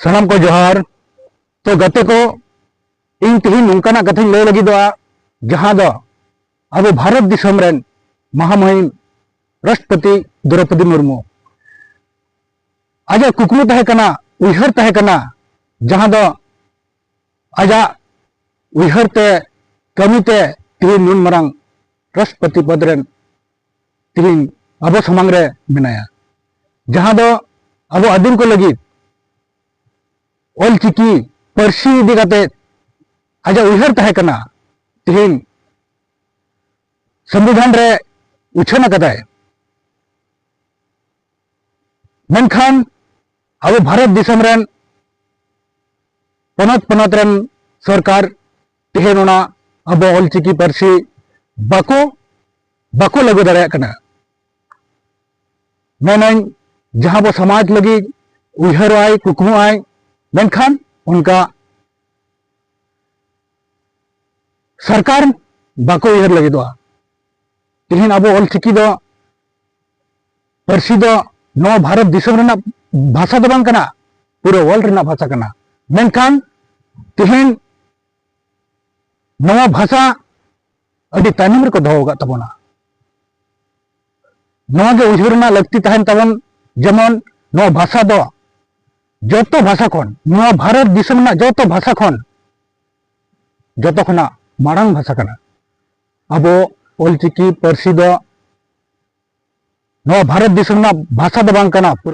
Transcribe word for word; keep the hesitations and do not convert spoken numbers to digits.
ᱥᱟᱱᱟᱢ ᱠᱚ ᱡᱚᱦᱟᱨ᱾ ᱛᱚ ᱜᱟᱛᱮ ᱠᱚ, ᱤᱧ ᱛᱮᱦᱮᱧ ᱱᱚᱝᱠᱟᱱᱟᱜ ᱠᱟᱛᱷᱟᱧ ᱞᱟᱹᱭ ᱞᱟᱹᱜᱤᱫᱚᱜᱼᱟ, ᱡᱟᱦᱟᱸ ᱫᱚ ᱟᱵᱚ ᱵᱷᱟᱨᱚᱛ ᱫᱤᱥᱚᱢ ᱨᱮᱱ ᱢᱟᱦᱟᱢᱩᱦᱤᱢ ᱨᱟᱥᱴᱨᱚᱯᱚᱛᱤ ᱫᱨᱚᱯᱚᱫᱤ ᱢᱩᱨᱢᱩ ᱟᱡᱟᱜ ᱠᱩᱠᱢᱩ ᱛᱟᱦᱮᱸ ᱠᱟᱱᱟ, ᱩᱭᱦᱟᱹᱨ ᱛᱟᱦᱮᱸ ᱠᱟᱱᱟ, ᱡᱟᱦᱟᱸ ᱫᱚ ᱟᱡᱟᱜ ᱩᱭᱦᱟᱹᱨ ᱛᱮ, ᱠᱟᱹᱢᱤ ᱛᱮ ᱛᱮᱦᱮᱧ ᱱᱩᱱ ᱢᱟᱨᱟᱝ ᱨᱟᱥᱴᱨᱚᱯᱚᱛᱤ ᱯᱚᱫᱽ ᱨᱮᱱ ᱛᱮᱦᱮᱧ ᱟᱵᱚ ᱥᱟᱢᱟᱝ ᱨᱮ ᱢᱮᱱᱟᱭᱟ, ᱡᱟᱦᱟᱸ ᱫᱚ ᱟᱵᱚ ᱟᱹᱫᱤᱢ ᱠᱚ ᱞᱟᱹᱜᱤᱫ ᱚᱞ ᱪᱤᱠᱤ ᱯᱟᱹᱨᱥᱤ ᱤᱫᱤ ᱠᱟᱛᱮ ᱟᱡᱟᱜ ᱩᱭᱦᱟᱹᱨ ᱛᱟᱦᱮᱸ ᱠᱟᱱᱟ, ᱛᱮᱦᱮᱧ ᱥᱚᱝᱵᱤᱫᱷᱟᱱ ᱨᱮ ᱩᱪᱷᱟᱹᱱ ᱟᱠᱟᱫᱟᱭ᱾ ᱢᱮᱱᱠᱷᱟᱱ ᱟᱵᱚ ᱵᱷᱟᱨᱚᱛ ᱫᱤᱥᱚᱢ ᱨᱮᱱ ᱯᱚᱱᱚᱛ ᱯᱚᱱᱚᱛ ᱨᱮᱱ ᱥᱚᱨᱠᱟᱨ ᱛᱮᱦᱮᱧ ᱚᱱᱟ ᱟᱵᱚ ᱚᱞᱪᱤᱠᱤ ᱯᱟᱹᱨᱥᱤ ᱵᱟᱠᱚ, ᱵᱟᱠᱚ ᱞᱟᱹᱜᱩ ᱫᱟᱲᱮᱭᱟᱜ ᱠᱟᱱᱟ᱾ ᱢᱮᱱᱟᱹᱧ, ᱡᱟᱦᱟᱸ ᱟᱵᱚ ᱥᱚᱢᱟᱡᱽ ᱞᱟᱹᱜᱤᱫ ᱩᱭᱦᱟᱹᱨᱚᱜᱼᱟᱭ, ᱠᱩᱠᱢᱩᱜᱼᱟᱭ, ᱢᱮᱱᱠᱷᱟᱱ ᱚᱱᱠᱟ ᱥᱚᱨᱠᱟᱨ ᱵᱟᱠᱚ ᱩᱭᱦᱟᱹᱨ ᱞᱟᱹᱜᱤᱫᱚᱜᱼᱟ᱾ ᱛᱮᱦᱮᱧ ᱟᱵᱚ ᱚᱞᱪᱤᱠᱤ ᱫᱚ, ᱯᱟᱹᱨᱥᱤ ᱫᱚ ᱱᱚᱣᱟ ᱵᱷᱟᱨᱚᱛ ᱫᱤᱥᱚᱢ ᱨᱮᱱᱟᱜ ᱵᱷᱟᱥᱟ ᱫᱚ ᱵᱟᱝ ᱠᱟᱱᱟ, ᱯᱩᱨᱟᱹ ᱣᱟᱨᱞᱰ ᱨᱮᱱᱟᱜ ᱵᱷᱟᱥᱟ ᱠᱟᱱᱟ᱾ ᱢᱮᱱᱠᱷᱟᱱ ᱛᱮᱦᱮᱧ ᱱᱚᱣᱟ ᱵᱷᱟᱥᱟ ᱟᱹᱰᱤ ᱛᱟᱭᱱᱚᱢ ᱨᱮᱠᱚ ᱫᱚᱦᱚ ᱟᱠᱟᱫ ᱛᱟᱵᱚᱱᱟ᱾ ᱱᱚᱣᱟ ᱜᱮ ᱩᱭᱦᱟᱹᱨ ᱨᱮᱱᱟᱜ ᱞᱟᱹᱠᱛᱤ ᱛᱟᱦᱮᱱ ᱛᱟᱵᱚᱱ, ᱡᱮᱢᱚᱱ ᱱᱚᱣᱟ ᱵᱷᱟᱥᱟ ᱫᱚ ᱡᱚᱛᱚ ᱵᱷᱟᱥᱟ ᱠᱷᱚᱱ, ᱱᱚᱣᱟ ᱵᱷᱟᱨᱚᱛ ᱫᱤᱥᱚᱢ ᱨᱮᱱᱟᱜ ᱡᱚᱛᱚ ᱵᱷᱟᱥᱟ ᱠᱷᱚᱱ ᱡᱚᱛᱚ ᱠᱷᱚᱱᱟᱜ ᱢᱟᱲᱟᱝ ᱵᱷᱟᱥᱟ ᱠᱟᱱᱟ᱾ ᱟᱵᱚ ᱚᱞᱪᱤᱠᱤ ᱯᱟᱹᱨᱥᱤ ᱫᱚ ᱱᱚᱣᱟ ᱵᱷᱟᱨᱚᱛ ᱫᱤᱥᱚᱢ ᱨᱮᱱᱟᱜ ᱵᱷᱟᱥᱟ ᱫᱚ ᱵᱟᱝ ᱠᱟᱱᱟ,